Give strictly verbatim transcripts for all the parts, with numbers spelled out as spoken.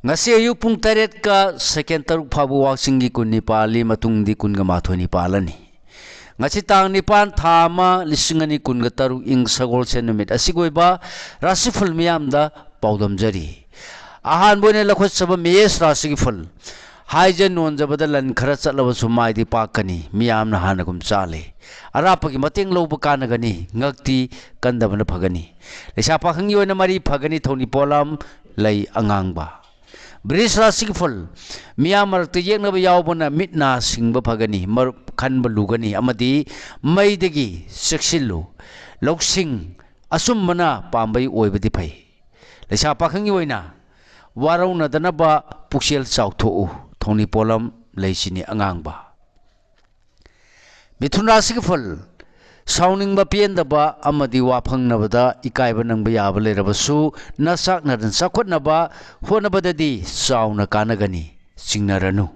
ꯉꯁꯤ ꯑꯌꯨꯛ ꯄꯨꯡ ꯇꯔꯦꯠꯀ ꯁꯦꯀꯦꯟ ꯇꯔꯨꯛ ꯐꯥꯎꯕ ꯋꯥꯛꯆꯤꯡꯒꯤ ꯀꯨꯟꯅꯤ ꯄꯥꯜꯂꯤ, ꯃꯇꯨꯡꯗꯤ ꯀꯨꯟꯒ ꯃꯥꯊꯣꯏꯅꯤ ꯄꯥꯜꯂꯅꯤ꯫ ꯉꯁꯤ ꯇꯥꯡ ꯅꯤꯄꯥꯟ, ꯊꯥ ꯑꯃ, ꯂꯤꯁꯤꯡ ꯑꯅꯤ ꯀꯨꯟꯒ ꯇꯔꯨꯛ, ꯏꯪ ꯁꯒꯣꯜꯁꯦꯟ ꯅꯨꯃꯤꯠ ꯑꯁꯤꯒꯤ ꯑꯣꯏꯕ ꯔꯥꯁꯤꯐꯜ ꯃꯤꯌꯥꯝꯗ ꯄꯥꯎꯗꯝꯖꯔꯤ꯫ ꯑꯍꯥꯟꯕ ꯑꯣꯏꯅ ꯂꯧꯈꯠꯆꯕ ꯃꯦꯁ ꯔꯥꯁꯤꯒꯤ ꯐꯜ꯫ ꯍꯥꯏꯖ ꯅꯣꯟꯖꯕꯗ ꯂꯟ ꯈꯔ ꯆꯠꯂꯕꯁꯨ ꯃꯥꯏꯗꯤ ꯄꯥꯛꯀꯅꯤ꯫ ꯃꯤꯌꯥꯝꯅ ꯍꯥꯟꯅꯒꯨꯝ ꯆꯥꯜꯂꯤ꯫ ꯑꯔꯥꯞꯄꯒꯤ ꯃꯇꯦꯡ ꯂꯧꯕ ꯀꯥꯟꯅꯒꯅꯤ꯫ ꯉꯛꯇꯤ ꯀꯟꯗꯕꯅ ꯐꯒꯅꯤ꯫ ꯂꯩꯁꯥ ꯄꯥꯈꯪꯒꯤ ꯑꯣꯏꯅ ꯃꯔꯤ ꯐꯒꯅꯤ꯫ ꯊꯧꯅꯤ ꯄꯣꯂꯝ ꯂꯩ ꯑꯉꯥꯡꯕ꯫ ꯕ꯭ꯔꯤꯖ ꯔꯥꯁꯤꯒꯤ ꯐꯜ꯫ ꯃꯤꯌꯥꯝ ꯃꯔꯛꯇ ꯌꯦꯛꯅꯕ ꯌꯥꯎꯕꯅ ꯃꯤꯠ ꯅꯥ ꯁꯤꯡꯕ ꯐꯒꯅꯤ, ꯃꯔꯨꯞ ꯈꯟꯕ ꯂꯨꯒꯅꯤ ꯑꯃꯗꯤ ꯃꯩꯗꯒꯤ ꯆꯦꯛꯁꯤꯜꯂꯨ꯫ ꯂꯧꯁꯤꯡ ꯑꯆꯨꯝꯕꯅ ꯄꯥꯝꯕꯩ ꯑꯣꯏꯕꯗꯤ ꯐꯩ꯫ ꯂꯩꯁꯥ ꯄꯥꯈꯪꯒꯤ ꯑꯣꯏꯅ ꯋꯥꯔꯧꯅꯗꯅꯕ ꯄꯨꯛꯆꯦꯜ ꯆꯥꯎꯊꯣꯛꯎ꯫ ꯊꯧꯅꯤ ꯄꯣꯂꯝ ꯂꯩꯆꯤꯅꯤ ꯑꯉꯥꯡꯕ꯫ ꯃꯤꯊꯨꯟ ꯔꯥꯁꯤꯒꯤ ꯐꯜ꯫ ꯁꯥꯎꯅꯤꯡꯕ, ꯄꯦꯟꯗꯕ ꯑꯃꯗꯤ ꯋꯥ ꯐꯪꯅꯕꯗ ꯏꯀꯥꯏꯕ ꯅꯪꯕ ꯌꯥꯕ ꯂꯩꯔꯕꯁꯨ, ꯅꯆꯥꯛꯅꯗꯅ ꯆꯥꯎꯈꯠꯅꯕ ꯍꯣꯠꯅꯕꯗꯗꯤ ꯆꯥꯎꯅ ꯀꯥꯟꯅꯒꯅꯤ꯫ ꯆꯤꯡꯅꯔꯅꯨ꯫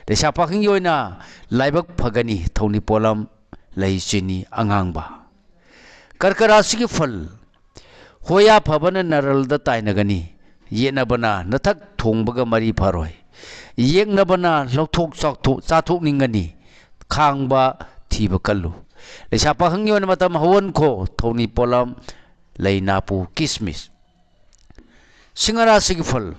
ꯂꯩꯁꯥ ꯄꯥꯈꯪꯒꯤ ꯑꯣꯏꯅ ꯂꯥꯏꯕꯛ ꯐꯒꯅꯤ꯫ ꯊꯧꯅꯤ ꯄꯣꯂꯝ ꯂꯩꯆꯤꯅꯤ ꯑꯉꯥꯡꯕ꯫ ꯀꯔꯀ ꯔꯥꯁꯤꯒꯤ ꯐꯜ꯫ ꯍꯣꯌꯥ ꯐꯕꯅ ꯅꯔꯜꯗ ꯇꯥꯏꯅꯒꯅꯤ꯫ ꯌꯦꯠꯅꯕꯅ ꯅꯊꯛ ꯊꯣꯡꯕꯒ ꯃꯔꯤ ꯐꯔꯣꯏ꯫ ꯌꯦꯛꯅꯕꯅ ꯂꯧꯊꯣꯛ ꯆꯥꯊꯣꯛ-, ꯆꯥꯊꯣꯛꯅꯤꯡꯒꯅꯤ꯫ ꯈꯥꯡꯕ ꯊꯤꯕ ꯀꯜꯂꯨ꯫ ꯂꯩꯁꯥ ꯄꯥꯈꯪꯒꯤ ꯑꯣꯏꯅ ꯃꯇꯝ ꯍꯧꯍꯟꯈꯣ꯫ ꯊꯧꯅꯤ ꯄꯣꯂꯝ ꯂꯩ ꯅꯥꯄꯨ ꯀꯤꯁꯃꯤꯁ꯫ ꯁꯤꯡꯍ ꯔꯥꯁꯤꯒꯤ ꯐꯜ꯫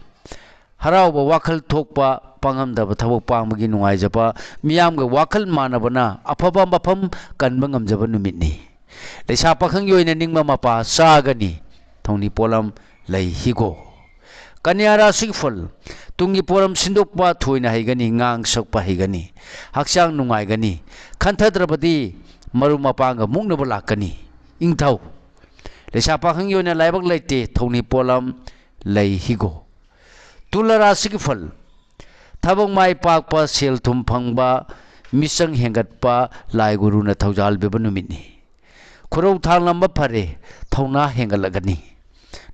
ꯍꯔꯥꯎꯕ, ꯋꯥꯈꯜ ꯊꯣꯛꯄ, ꯄꯥꯡꯉꯝꯗꯕ ꯊꯕꯛ ꯄꯥꯡꯕꯒꯤ ꯅꯨꯡꯉꯥꯏꯖꯕ, ꯃꯤꯌꯥꯝꯒ ꯋꯥꯈꯜ ꯃꯥꯟꯅꯕꯅ ꯑꯐꯕ ꯃꯐꯝ ꯀꯟꯕ ꯉꯝꯖꯕ ꯅꯨꯃꯤꯠꯅꯤ꯫ ꯂꯩꯁꯥ ꯄꯥꯈꯪꯒꯤ ꯑꯣꯏꯅ ꯅꯤꯡꯕ ꯃꯄꯥ ꯆꯥꯒꯅꯤ꯫ ꯊꯧꯅꯤ ꯄꯣꯂꯝ ꯂꯩ ꯍꯤꯒꯣ꯫ ꯀꯟꯌꯥ ꯔꯥꯁꯤꯒꯤ ꯐꯜ꯫ ꯇꯨꯡꯒꯤ ꯄꯣꯔꯝ ꯁꯤꯟꯗꯣꯛꯄ ꯊꯣꯏꯅ ꯍꯩꯒꯅꯤ, ꯉꯥꯡ ꯁꯛꯄ ꯍꯩꯒꯅꯤ, ꯍꯛꯆꯥꯡ ꯅꯨꯡꯉꯥꯏꯒꯅꯤ, ꯈꯟꯊꯗ꯭ꯔꯕꯗꯤ ꯃꯔꯨꯞ ꯃꯄꯥꯡꯒ ꯃꯨꯛꯅꯕ ꯂꯥꯛꯀꯅꯤ꯫ ꯏꯪꯊꯧ꯫ ꯂꯩꯁꯥ ꯄꯥꯈꯪꯒꯤ ꯑꯣꯏꯅ ꯂꯥꯏꯕꯛ ꯂꯩꯇꯦ꯫ ꯊꯧꯅꯤ ꯄꯣꯂꯝ ꯂꯩ ꯍꯤꯒꯣ꯫ ꯇꯨꯂ ꯔꯥꯁꯤꯒꯤ ꯐꯜ꯫ ꯊꯕꯛ ꯃꯥꯏ ꯄꯥꯛꯄ, ꯁꯦꯜ ꯊꯨꯝ ꯐꯪꯕ, ꯃꯤꯆꯪ ꯍꯦꯟꯒꯠꯄ, ꯂꯥꯏ ꯒꯨꯔꯨꯅ ꯊꯧꯖꯥꯜ ꯄꯤꯕ ꯅꯨꯃꯤꯠꯅꯤ꯫ ꯈꯨꯔꯧ ꯊꯥꯡꯂꯝꯕ ꯐꯔꯦ, ꯊꯧꯅꯥ ꯍꯦꯟꯒꯠꯂꯛꯀꯅꯤ꯫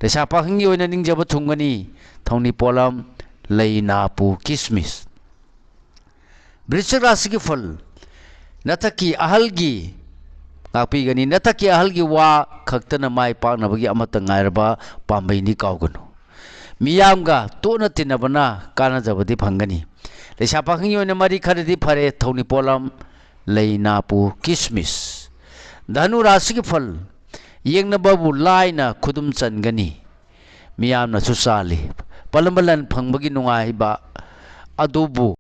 ꯂꯩꯁꯥ ꯄꯥꯈꯪꯒꯤ ꯑꯣꯏꯅ ꯅꯤꯡꯖꯕ ꯊꯨꯡꯒꯅꯤ꯫ ꯊꯧꯅꯤ ꯄꯣꯂꯝ ꯂꯩ ꯅꯥꯄꯨ ꯀꯤꯁꯃꯤꯁ꯫ ꯕ꯭ꯔꯤꯁꯆꯤꯛ ꯔꯥꯁꯤꯒꯤ ꯐꯜ꯫ ꯅꯊꯛꯀꯤ ꯑꯍꯜꯒꯤ ꯉꯥꯛꯄꯤꯒꯅꯤ꯫ ꯅꯊꯛꯀꯤ ꯑꯍꯜꯒꯤ ꯋꯥ ꯈꯛꯇꯅ ꯃꯥꯏ ꯄꯥꯛꯅꯕꯒꯤ ꯑꯃꯠꯇ ꯉꯥꯏꯔꯕ ꯄꯥꯝꯕꯩꯅꯤ, ꯀꯥꯎꯒꯅꯨ꯫ ꯃꯤꯌꯥꯝꯒ ꯇꯣꯠꯅ ꯇꯤꯟꯅꯕꯅ ꯀꯥꯟꯅꯖꯕꯗꯤ ꯐꯪꯒꯅꯤ꯫ ꯂꯩꯁꯥ ꯄꯥꯈꯪꯒꯤ ꯑꯣꯏꯅ ꯃꯔꯤ ꯈꯔꯗꯤ ꯐꯔꯦ, ꯊꯧꯅꯤ ꯄꯣꯠꯂꯝ, ꯂꯩ ꯅꯥꯄꯨ, ꯀꯤꯁꯃꯤꯁ꯫ ꯙꯅꯨ ꯔꯥꯁꯤꯒꯤ ꯐꯜ ꯌꯦꯡꯅꯕꯕꯨ ꯂꯥꯏꯅ ꯈꯨꯗꯨꯝ ꯆꯟꯒꯅꯤ꯫ ꯃꯤꯌꯥꯝꯅꯁꯨ ꯆꯥꯜꯂꯤ꯫ ꯄꯂꯝꯕ ꯂꯟ ꯐꯪꯕꯒꯤ ꯅꯨꯡꯉꯥꯏꯕ ꯑꯗꯨꯕꯨ